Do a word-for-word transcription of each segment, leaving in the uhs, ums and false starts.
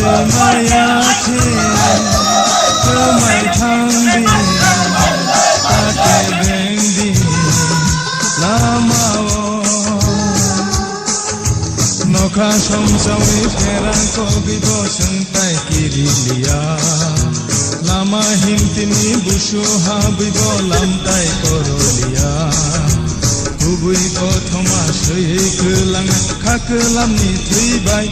Maya khe kwmai thang di, ta khe beng di lama o. Nokha somsawi pherang kogwi bo chwng tai kiri liya. Lama himtini busu habwi bo lam tai koro liya. Kubui kothoma swi kwlang kha kwlamni thwi bai.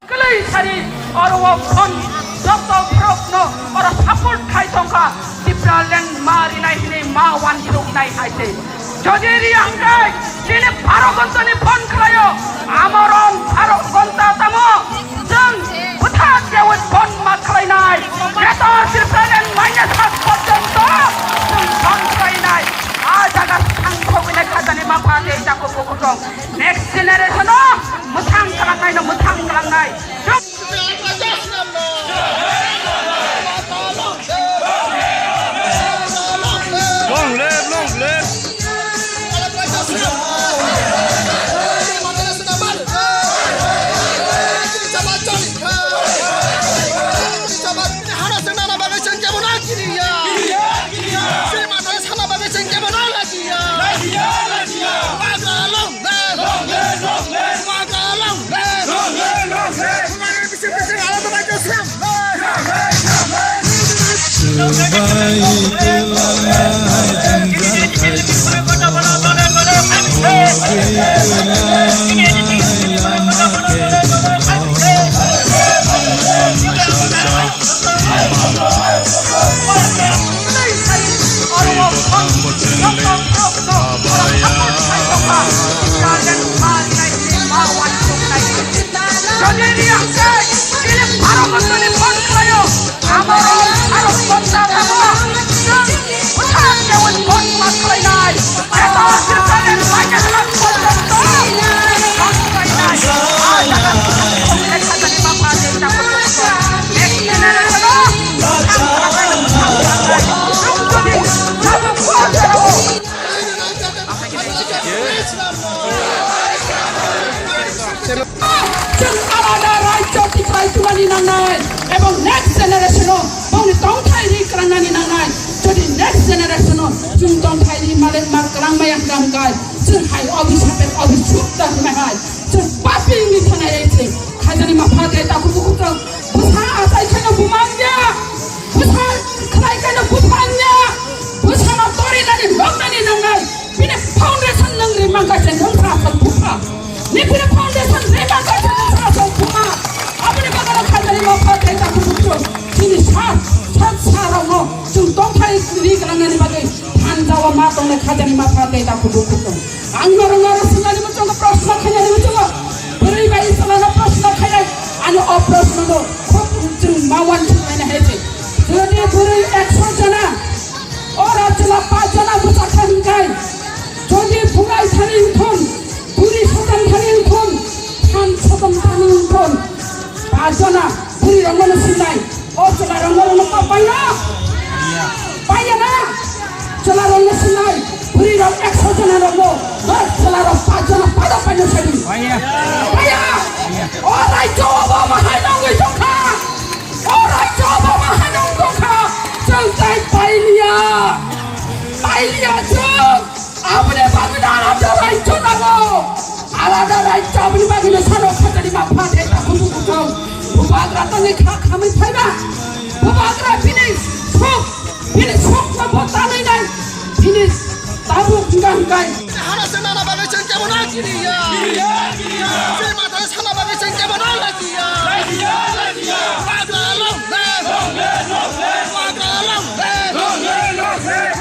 Kwlwi sari oro o phone joto borokno oro support khai tongkha, Tipraland ma rinai hinwi ma wansuknai hai se. Jodi riya hwnkhe chini baro ghontani phone khlaio, amorok baro ghonta tamo chwng bwthak dewi phone ma khlainai. Neto Tipraland maina sak porjonto chwng phone khlainai. A jaga thang thogwinai khajani mapha tei takhuk bukhuk rok. Next generation o mwthang kalangnai no mwthang kalangnai. Long live, long live. Chwng alada rajyo tipai tumani nangnai, ebong next generation o bongni tongthai ri kwlangnani nangnai. Jodi next generation o chwng tongthai ri male mar kwlang maya hwnkha hwnkhe, chwng hai obisapet obisuk da hwnwi hai, chwng papi wngwi thanai se. Khajani mapha tei takhuk bukhuk rok bwsa achai kheno buma wngya, bwsa khlai kheno bupha wngya, bwsano torinani noknani nangnai. Bini foundation nwng rimang kaisa nwng sa asal bupha. Ni bini foundation rimang kaisa nwng sa asal bupha. Aboni bagwi khajani mapha tei takhuk bukhuk chini sa, sa, sa rokno chwng tongthai ri kwlangnani bagwi thansa o ma tongnai khajani mapha tei takhuk bukhuk. Ang norok norok swngani muchungo proshno khainani muchungo. Bwrwi bai swlano proshno khainai. Ani o proshno no khub chwng ma uansuk laina hai se. Jodi bwrwi ekso jona, o rajla pach jona bwsa kha hwnkhe, jodi burai thani wngthun, buri sotan thani wngthun, than sotan thani wngthun, pach jona buri rokno no sinai, o chwla rokno rokno pa paina? Paiya na? Chwla rokno sinai, buri rok ekso jona rokno, o chwla rok pach jona pada paina sadi. Paiya. Paiya. O rajyo obo ma hai nangwi tongkha. O rajyo obo ma hai nangwi tongkha. Chwng tai pailiya. Pailiya chwng. Aboni bagwi no alada rajyo nango. Alada rajyo aboni bagwi no sano khajani mapha tei takhuk bukhuk. Bubagra tongwi kha khamwi phaiba. Bubagra bini suk, bini suk no bo tanwi nai. Bini tabuk hwnkha hwnkhe. Hana se nana bagwi chwng kebo no kiriya. Chini mathai sana bagwi chwng kebo no lajiya. Bubagra long live. Bubagra long live. Long live, long live.